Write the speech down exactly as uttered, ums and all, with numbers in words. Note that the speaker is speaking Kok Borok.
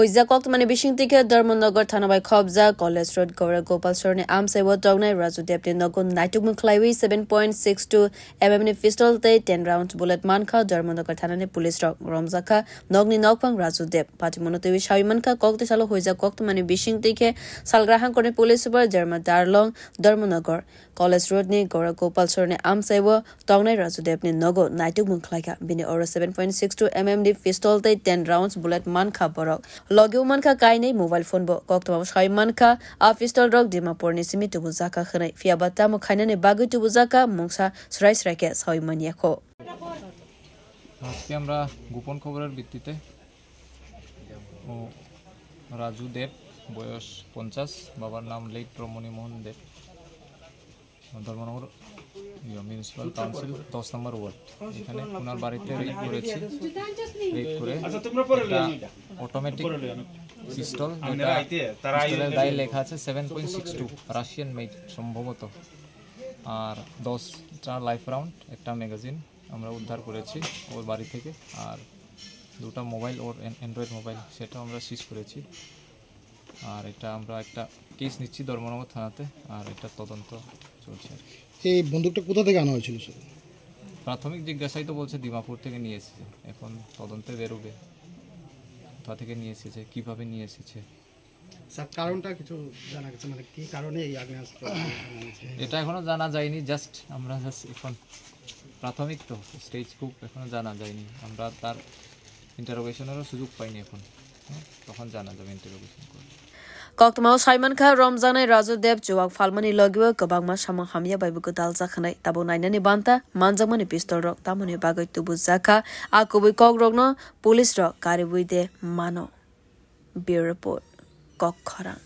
Huijak koktwmani bisingtwi khe Dharmanagar thana bai khopjak College Road Gaura Gopal Sorni amchai o tongnai Raju Debni nogo naitukmung khlaiwi seven point six two M M ni pistol tei ten rounds bullet mankha. Dharmanagar thanani police rok romjakha nokni nokphang Raju Deb. Patimono twiwi sawi mankha, kok tisalo huijak koktwmani bisingtwi khe Salgra hangkorni police super Jerma Darlong Dharmanagar College Road ni Gaura Gopal Sorni amchai o tongnai Raju Debni nogo naitukmung khlaikha. Bini oro seven point six two M M ni pistol tei ten rounds bullet mankha borok. Logio mankha kainwi mobile phone bo. Koktwmao sawi mankha, a pistol rok Dimapur ni simi tubujakha hwnwi. Phiyaba tamo khainani bagwi tubujakha mungsa srai srai khe sawi manyakho. আজকে আমরা গোপন খবরের ভিত্তিতে ও রাজু দেব, বয়স পঞ্চাশ, বাবার নাম লেট রমণী মোহন দেব, ধর্মনগর, ইয়ে, মিউনিসিপ্যাল কাউন্সিল, দশ নম্বর ওয়ার্ড। এখানে ওনার বাড়িতে রেড করেছি। রেড করে একটা অটোমেটিক পিস্তল, যেটা পিস্তলের গায়ে লেখা আছে seven point six two, Russian made সম্ভবত, আর দশটা লাইফ রাউন্ড, একটা ম্যাগাজিন আমরা উদ্ধার করেছি ওর বাড়ি থেকে। আর দুটো মোবাইল, ওর অ্যান-, অ্যান্ড্রয়েড মোবাইল, সেটাও আমরা সিজ করেছি। আর এটা আমরা একটা কেস নিচ্ছি ধর্মনগর থানাতে, আর এটা তদন্ত চলছে আর কি। এই বন্দুকটা কোথা থেকে আনা হয়েছিল, স্যার? প্রাথমিক জিজ্ঞাসায় তো বলছে দিমাপুর থেকে নিয়ে এসেছে, এখন তদন্তে বেরোবে কোথা থেকে নিয়ে এসেছে, কিভাবে নিয়ে এসেছে। স্যার, কারণটা কিছু জানা গেছে, মানে কি কারণে এই আগ্নেয়াস্ত্র বানানো হয়েছে? এটা এখনো জানা যায়নি, জাস্ট আমরা জাস্ট এখন প্রাথমিক তো স্টেজ, খুব এখনো জানা যায়নি, আমরা তার ইন্টারোগেশনেরও সুযোগ পাইনি এখন। হ্যাঁ, তখন জানা যাবে ইন্টারোগেশন করে। Koktwmao saimankha, romjaknai Raju Deb chuwak phalmani logio kwbangma samung hamya bai bo gwdaljakha nai. Tabuk nainani banta manjakmani pistol rok tamoni bagwi tubujakha, a kubui kok rokno police rok kariwi de mano. Bureau Report, Kok Khorang.